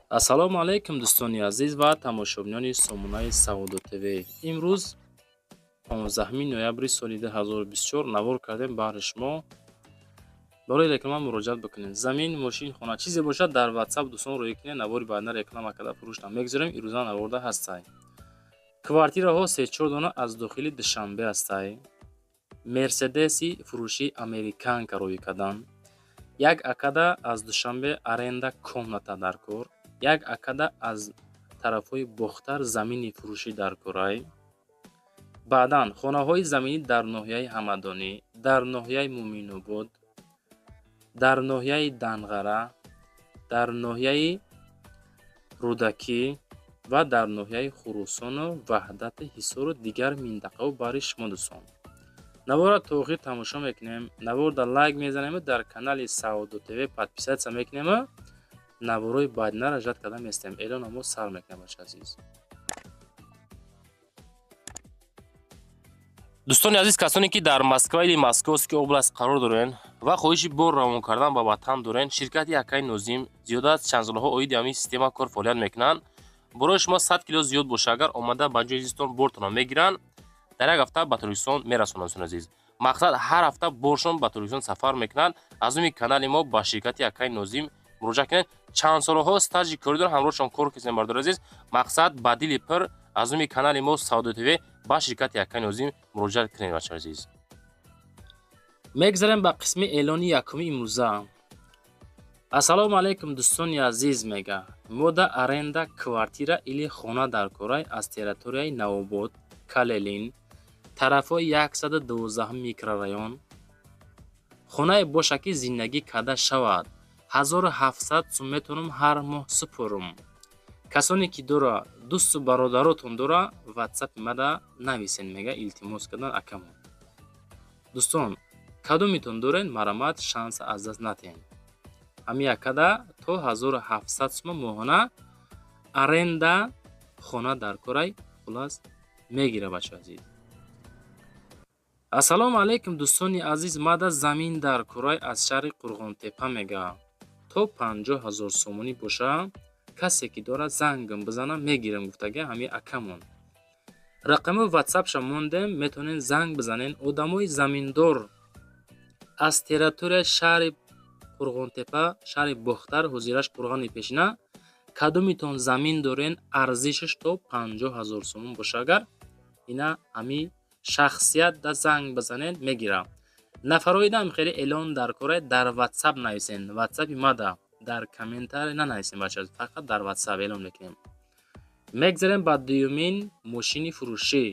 Ассалому алайкум, дӯстони азиз ва тамошобинони сомонаи Савдо ТВ. Имрӯз 15 ноябри соли 2024 навор кардем баҳри шумо. Барои реклама муроҷиат бикунед. Замин, мошин, хона, чизе бошад, дар WhatsApp дӯстон рӯй кунед, навори баъдна реклама карда фурӯшта мегузорем. Ирӯза наворда ҳастай. Квартираҳо се-чор дона аз дохили Душанбе ҳастай. Мерседеси фурӯшии американка рӯй кардан. Як акада аз Душанбе аренда комната дар кор, як акада аз тарафҳои Бохтар замини фурӯшӣ дар корай. Баъдан хонаҳои заминӣ дар ноҳияи Ҳамадонӣ, дар ноҳияи Муъминобод, дар ноҳияи Данғара, дар ноҳияи Рӯдакӣ ва дар ноҳияи Хуросону Ваҳдати Ҳисору дигар минтақаҳо барои шумо, дӯстон. Наворро то охир тамошо мекунем, наворда лайк мезанему, дар канали Савдо ТВ подписаться мекунему, наворҳои баъдинаро ждать карда местем. Эълона мо сар мекунем, бача азиз. Дӯстони азиз, касоне ки дар Москва или Московский область қарор дорен ва хоҳиши бор равон кардан ба ватан дорен, ширкати Акаи Нозим зиёда аз чанд солҳо оиди ҳамин система кор фаъолият мекунанд. Борои шумо 100 кило зиёд боша, агар омада ба ҷои зистон бортонро мегиранд, дар як ҳафта ба Тоҷикистон мерасонанд. Дӯстони азиз, мақсад, ҳар ҳафта боршон ба Тоҷикистон сафар мекунанд. Аз номи канали мо ба ширкати Акаи Нозим муроҷиат кунед. Чанд солҳо стажи корӣ доранд, ҳамроҳшон кор кардем. Бардори азиз, мақсад, ба дили пир аз номи канали мо Савдо ТВ ба ширкати Акаи Нозим муроҷиат кунед, бачаҳои азиз. Мегзарем ба қисми эълони якуми имрӯза. Ассалому алайкум, дӯстони азиз, мега. Мода аренда квартира или хона дар корай аз территорияи Навобод, Калелин, тарафҳои 112 микрорайон. Хонае боша, ки зиндагӣ карда шавад. 1700 сум метавонам ҳар моҳ супорам. Касоне ки дора, дӯсту бародаротон дора, ватсапи мада нависен, мега, илтимос кардан акамон. Дӯстон, кадомитон дорен, марамат, шанса аз даст натиҳен. Ҳамин якада то 1700 сума моҳона аренда хона дар корай, хулас, мегира, бачаҳои азиз. Ассалому алайкум, дӯстони азиз, мада замин дар корай аз шаҳри Қурғонтеппа, мега. То 50 000 сомонӣ боша, касе ки дорад, зангам бизана, мегирам, гуфтага ҳамин акамон. Рақами ватсапша мондем, метавонед занг бизанен. Одамои заминдор аз территорияи шаҳри Қурғонтеппа, шаҳри Бохтар, ҳозираш Қурғони пешина, кадомитон замин дорен, арзишаш то 50 000 сомон боша, агар ина ҳамин шахсият да занг бизанед, мегирам. Нафароидам хеле эълон дар корай, дар ватсап нависен, ватсапи мада, дар комментарий нанависем, бача, фақат дар ватсап эълон мекунем. Мегзарем ба дуюмин мошини фурӯшӣ.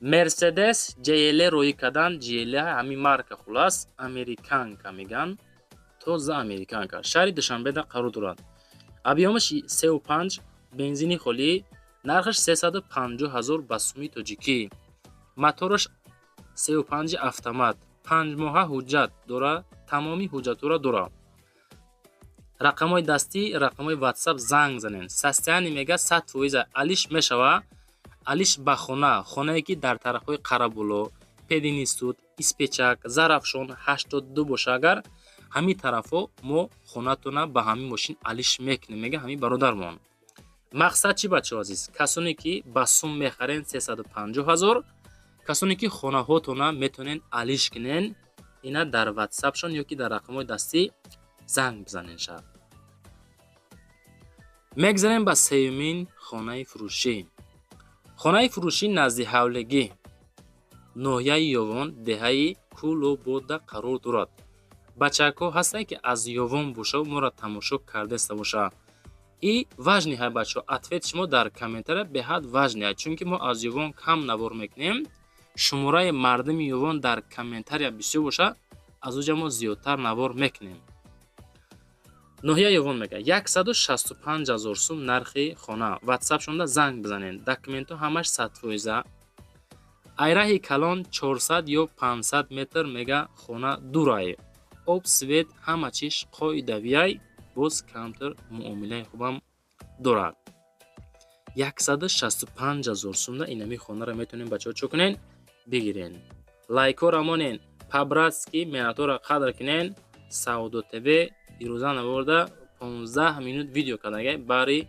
Мерседес GL рӯй кардан, GL ҳамин марка, хулас, американка меган, тоза американка. Шаҳри Душанбеда қарор дорад. Объёмаш 3,5, бензини холӣ, нархаш 350 000 ба суми тоҷикӣ. Мотораш 3,5 автомат, 5 моҳа ҳуҷҷат дора, тамоми ҳуҷҷатҳоро дора. Рақамҳои дастӣ, рақамҳои ватсап, занг занен. Состояние, мега, 100 фоиза, алиш мешава, алиш ба хона, хонае ки дар тарафҳои Қарабуло, пединститут, Испечак, Зарафшон 82 боша, агар ҳамин тарафҳо, мо хонатона ба ҳамин мошин алиш мекунем, мега ҳамин бародармон. Мақсад чӣ, бачаҳо азиз? Касоне ки ба сум мехарен 350 000, касоне ки хонаҳотона метавонен алиш кунен, ина дар ватсапшон ё ки дар рақамҳои дастӣ занг бизанен шаб. Мегзарем ба сеюмин хонаи фурӯшӣ. Хонаи фурӯшӣ назди ҳавлегӣ, ноҳияи Ёвон, деҳаи Кӯлобода қарор дорад. Бачакҳо ҳастанд, ки аз Ёвон бошаву моро тамошо кардаиста боша. И важный ҳай, бачаҳо, ответ шумо дар комментария беҳад важный ҳай, чунки мо аз Ёвон кам навор мекунем. Шумораи мардуми Ёвон дар комментария бисёр боша, аз оҷа мо зиёдтар навор мекунем. Ноҳия Ёвон, мега, 165 000 сум нархи хона. Ватсапшонда занг бизанед. Документҳо ҳамаш 100 фоиза. Айраҳи калон 400 ё 500 метр, мега, хона дурай. Об, свет, ҳама чиз қоидавияй, боз камтар муомилаи хубам дорад. 165 000 сумда инами хонаро метавонем, бачаҳо, чо кунен, бигирен. Лайкҳоро монен, по-братски меҳнатҳоро қадр кунен. Савдо ТВ ирӯза наворда. 15 минут видео кардагай бари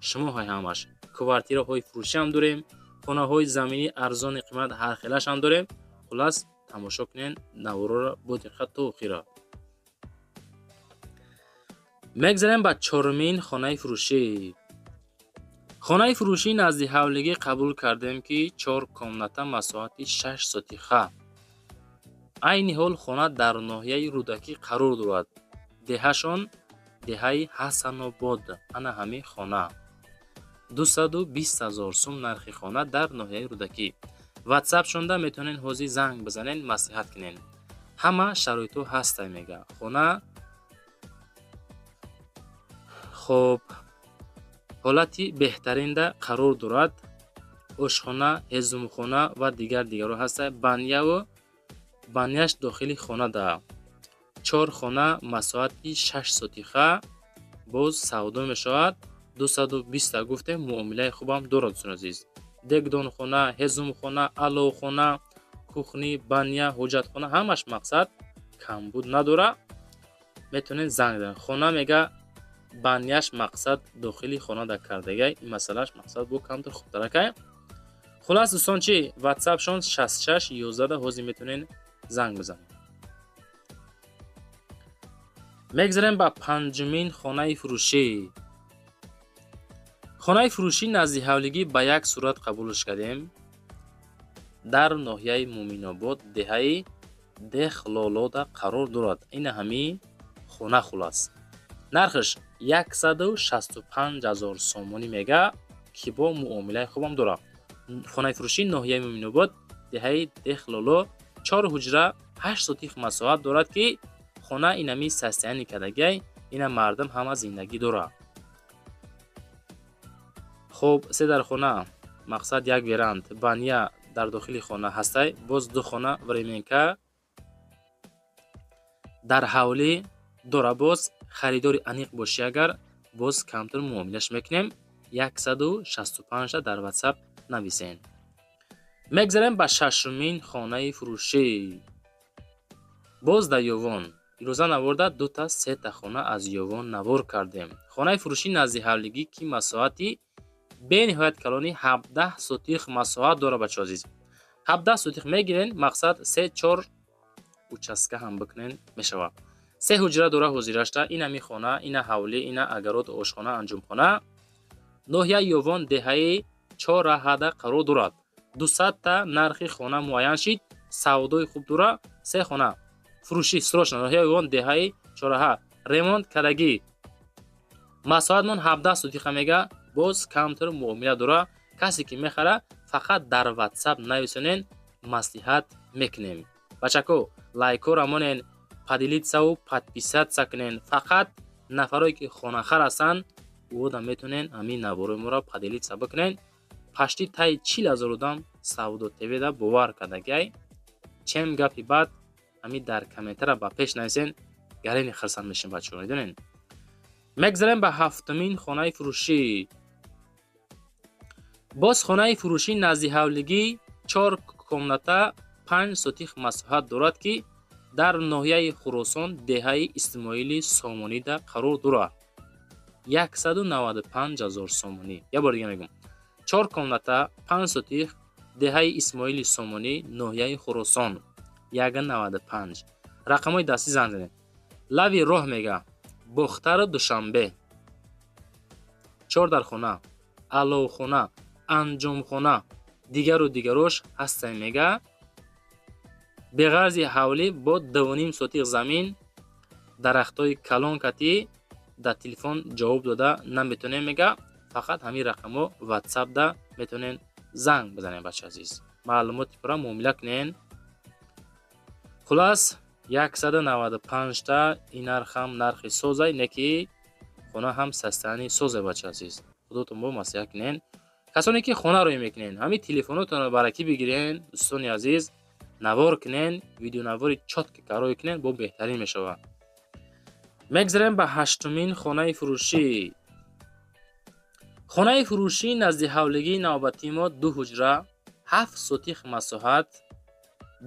шумоҳои ҳамаш. Квартираҳои фурӯшӣ ҳам дорем, хонаҳои заминӣ арзони қимат ҳархелаш ҳам дорем. Хулас, тамошо кунен наворро бо диққат то охира. Мегзарем ба чорумин хонаи фурӯшӣ. Хонаи фурӯшӣ назди ҳавлигӣ қабул кардем, ки чор комната, масоҳати 6 сотиха. Айни ҳол хона дар ноҳияи Рӯдакӣ қарор дорад. Деҳашон деҳаи Ҳасанобод. Ана ҳамин хона. 220 ҳазор сум нархи хона дар ноҳияи Рӯдакӣ. Ватсапшонда метавонен ҳозир занг бизанен, маслиҳат кунен. Ҳама шароитҳо ҳастай, мега. Хона хоб ҳолати беҳтаринда қарор дорад. Ошхона, ҳезумхона ва дигар дигарро ҳастай. Баняву баняш дохили хона да. Чор хона, масоҳати 6 сотиха, боз савдо мешавад. 220 гуфтем, муомилаи хубам дорад, дӯстони азиз. Дегдонхона, ҳезумхона, аловхона, кухни, баня, ҳоҷатхона ҳамаш мақсад камбуд надора. Метавонед занг занед. Хона мега баняш мақсад дохили хона да кардагай. Ин масъалаш мақсад бо камтар хубтаракай. Хулас, дӯстон, чӣ ватсапшон 66 11 да ҳозир метавонед занг бизанед. Мегзарем ба панҷумин хонаи фурӯшӣ. Хонаи фурӯшӣ назди ҳавлигӣ ба як сурат қабулш кардем. Дар ноҳияи Муъминобод, деҳаи Дехлолода қарор дорад. Ина ҳамин хона хулас. Нархаш 165 ҳазор сомонӣ мега, ки бо муомилаи хубам дорад. Хонаи фурӯшӣ ноҳияи Муъминобод, деҳаи Дехлоло, 4 ҳуҷра, 8 сотих масоҳат дорад, ки хона инами состояние кардагиай, ина мардум ҳама зиндагӣ дорад. Хоб, се дар хона, мақсад як веранд, баня дар дохили хона ҳастай, боз ду хона временка дар ҳавлӣ дора. Боз харидори аниқ бошӣ агар, боз камтар муомилаш мекунем. 165 дар WhatsApp нависен. Мегзарем ба шашумин хонаи фурӯшӣ. Боз дар Ёвон. Ирӯза наворда дута сета хона аз Ёвон навор кардем. Хонаи фурӯшӣ назди ҳавлигӣ, ки масоҳати бениҳоят калони 17 сотих масоҳат дорад, бачаҳо азиз. 17 сотих мегирен, мақсад се-чор участка ҳам бикунен мешавад. Се ҳуҷра дора ҳозирашта, ина ми хона, ина ҳавлӣ, ина агарот, ошхона, анҷумхона. Ноҳияи Ёвон, деҳаи Чораҳада қарор дорад. 200 та нархи хона муайян шид, савдои хуб дора, се хона. Фурӯшӣ срочно, ноҳияи Ёвон, деҳаи Чораҳа, ремонт кардагӣ. Масоҳатмон 17 сотиха мега, боз камтар муомила дора. Касе ки мехара, фақат дар WhatsApp нависонен, маслиҳат мекунем. Бачако, лайкҳоро монен, поделиться-ву подписаться кунен. Фақат нафарое ки хонахар ҳастанд, ӯода метавонен ҳамин наворои моро поделиться бикунен. Пашти таи 40 000 одам Савдо ТВда бовар кардагиай. Чем гапи бад ҳамин дар комментара ба пеш нависен, гарени хирсанд мешем, бачаҳо, медонен. Мегзарем ба ҳафтумин хонаи фурӯшӣ. Боз хонаи фурӯшӣ назди ҳавлигӣ, чор комната, 5 сотих масоҳат дорад, ки дар ноҳияи Хуросон, деҳаи Исмоили Сомонида қарор дорад. 195 ҳазор сомонӣ. Як бор дига мегӯм: чор комната, 5 сотих, деҳаи Исмоили Сомонӣ, ноҳияи Хуросон, 195. Рақамҳои дастӣ занг занед. Лави роҳ мега, Бохтару Душанбе. Чор дар хона, аловхона, анҷомхона, дигару дигарош ҳастай мега. Беғарзи ҳавлӣ бо 2,5 сотих замин, дарахтҳои калон катӣ. Дар телефон ҷавоб дода наметонем мега, фақат ҳамин рақамҳо ватсапда метавонен занг бизанем, бача азиз, маълумоти пурра муомила кунен. Хулас, 195 та ин нархам нархи созай, не ки хона ҳам состояние созай, бача азиз, худотон бо маслиҳат кунен. Касоне ки хона рӯй мекунен, ҳамин телефонотонро баракӣ бигирен, дӯстони азиз, навор кунен, видеонавори чётко карой кунен, бо беҳтарин мешавад. Мегзарем ба ҳаштумин хонаи фурӯшӣ. Хонаи фурӯшӣ назди ҳавлигии навбатии мо ду ҳуҷра, 7 сотих масоҳат,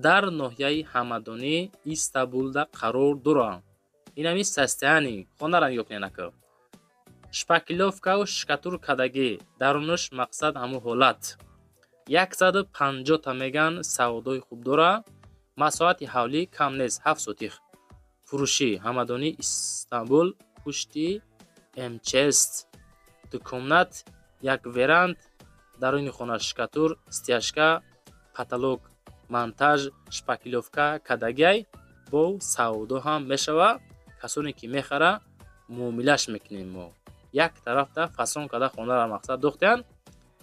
дар ноҳияи Ҳамадонӣ, Истабулда қарор дорад. Инами состояние хонара нигоҳ кунед, ака. Шпаклёвкаву штукатур кардагӣ, дарунаш мақсад ҳамун ҳолат. 150-та меган, савдои хуб дора. Масоҳати ҳавлӣ кам нест, 7 сотих. Фурӯшӣ Ҳамадонӣ, Истанбул, пушти МЧС. Ду комнат, як веранда, даруни хона штукатур, стяжка, потолок монтаж, шпаклёвка кардагиай. Бо савдо ҳам мешава. Касоне ки мехара, муомилаш мекунем мо. Як тарафта фасон карда хонаро мақсад дохтиянд.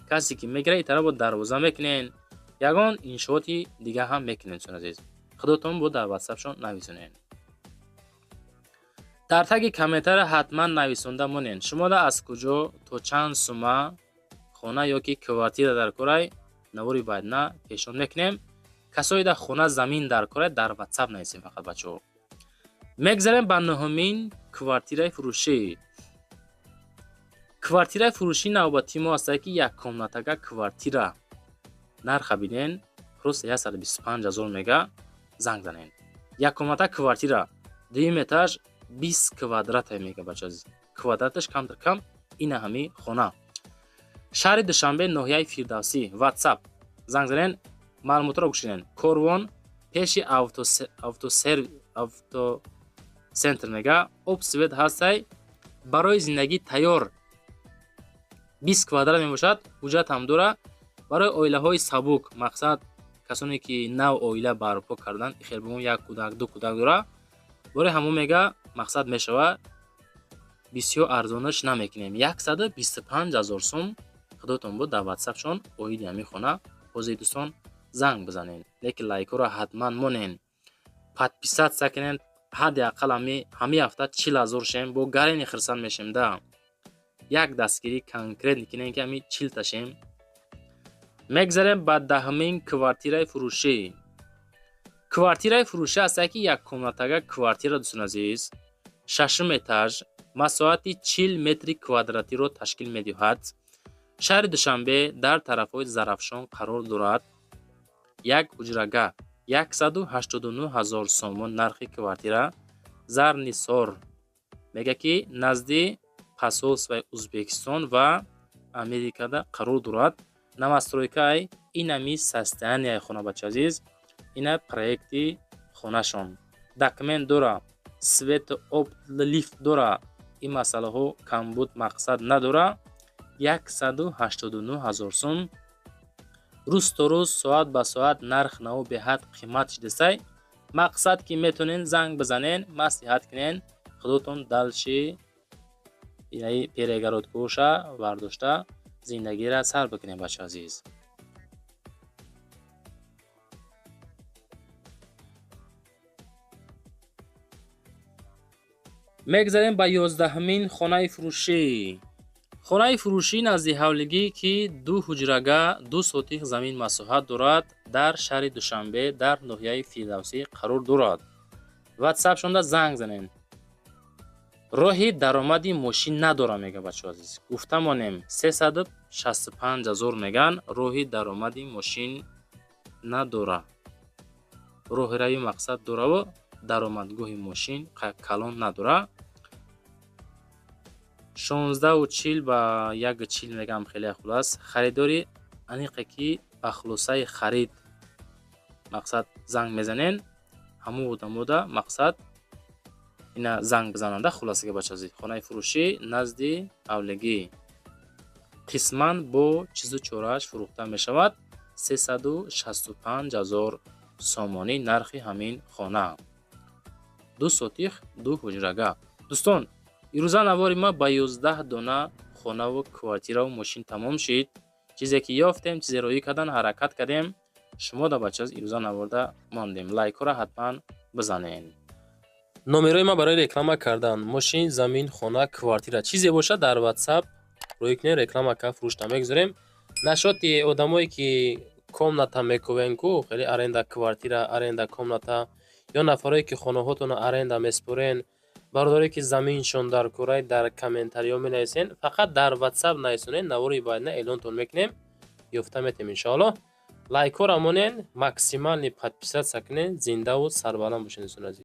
Касе ки мегирад, ин тараф бо дарвоза мекунен, ягон иншооти дига ҳам мекунем. Дӯстони азиз, худотон бо дар ватсапшон нависонед. Дар таги комментария ҳатман нависонда монед, шумода аз куҷо то чанд сума хона ё ки квартира дар корай. Навори баъдна пешниҳод мекунем. Касое дар хона, замин дар корай, дар ватсап нависем фақат, бачаҳо. Мегзарем ба нуҳумин квартираи фурӯшӣ. Квартираи фурӯшии навбатии мо ҳастае, ки яккомнатага квартира. Нарха бинен, просто 125 000 мега. Занг занен. Яккомната квартира, дуюм этаж, 20 квадрата мега, бача азиз. Квадраташ камтар кам. Ина ҳами хона, шаҳри Душанбе, ноҳияи Фирдавсӣ. Ватсап занг занен, маълумотро гӯшинен. Корвон, пеши автоцентр мега. Об, свет ҳастай, барои зиндагӣ тайёр. 20 квадрат мебошад, ҳуҷҷат ҳам дора. Барои оилаҳои сабук, мақсад касоне ки нав оила барпо кардан, хелбумон як кӯдак, ду кӯдак дора, барои ҳамон мега мақсад мешава. Бисёр арзонаш намекунем, 125 000 сум. Худотон буд, дар ватсапшон оиди ҳамин хона ҳозир, дӯстон, занг бизанед. Лекин лайкҳоро ҳатман монен, подписаться кунед. Ҳадди ақал ҳамин ҳафта 40 000 шем, бо гарени хирсанд мешем да. Як дастгирӣ конкретно кунем, ки ҳамин 40-та шем. Мегзарем ба даҳумин квартираи фурӯшӣ. Квартираи фурӯшӣ ҳастае, ки яккомнатага квартира, дӯстони азиз, шашум этаж, масоҳати 40 метри квадратиро ташкил медиҳад. Шаҳри Душанбе, дар тарафҳои Зарафшон қарор дорад. Як ҳуҷрага, 189 000 сомон нархи квартира. Зарнисор мега, ки назди посольствои Узбекистон ва Америкада қарор дорад. Новостройкаи. Инами состоянияи хона, бача азиз, ина проекти хонашон. Документ дора, свету, об, лифт дора. Ин масъалаҳо камбуд мақсад надора. 189 000 сум. Рӯз то рӯз, соат ба соат нарх наво беҳад қимат шидасай. Мақсад ки метонен занг бизанен, маслиҳат кунен, худотон дальше инаи перегородкоша бардошта зиндагиро сар бикунем, бача азиз. Мегзарем ба 11-умин хонаи фурӯшӣ. Хонаи фурӯшӣ назди ҳавлигӣ, ки ду ҳуҷрага, 2 сотих замин масоҳат дорад, дар шаҳри Душанбе, дар ноҳияи Фирдавсӣ қарор дорад. Ватсапшонда занг занед. Роҳи даромади мошин надорам, мега, бачаҳо азиз. Гуфта монем, 365 000 меган, роҳи даромади мошин надора. Роҳи рави мақсад дораву даромадгоҳи мошин калон надора. 16:40 ба 1:40 мегам, хеле хулас. Харидори аниқе ки ба хулосаи харид мақсад занг мезанен, ҳамун одамода мақсад ина занг бизананда. Хулосага, бачази, хонаи фурӯшӣ назди ҳавлигӣ қисман бо чизу чорааш фурӯхта мешавад. 365 000 сомонӣ нархи ҳамин хона, 2 сотих, ду ҳуҷрага. Дӯстон, ирӯза навори ма ба 11 дона хонаву квартираву мошин тамом шид. Чизе ки ёфтем, чизе роӣ кардан ҳаракат кардем, шумо да, бача, ирӯза наворда мондем. Лайкҳоро ҳатман бизанед. Номерои ман барои реклама кардан мошин, замин, хона, квартира, чизе бошад, дар ватсап рӯй кунед, реклама кард, фурӯшта мегузорем. Нашоти одамое ки комната мекӯвен ку, хеле аренда квартира, аренда комната, ё нафарое ки хонаҳотонро аренда меспорен, бародарое ки заминшон дар кӯрай, дар комментариҳо менависен. Фақат дар ватсап нависонед, навори баъдина эълонтон мекунем, ёфта метем, иншоаллоҳ. Лайкҳоро монен, максимальный подписаться кунед. Зиндаву сарбаланд бошед, дӯстони азиз.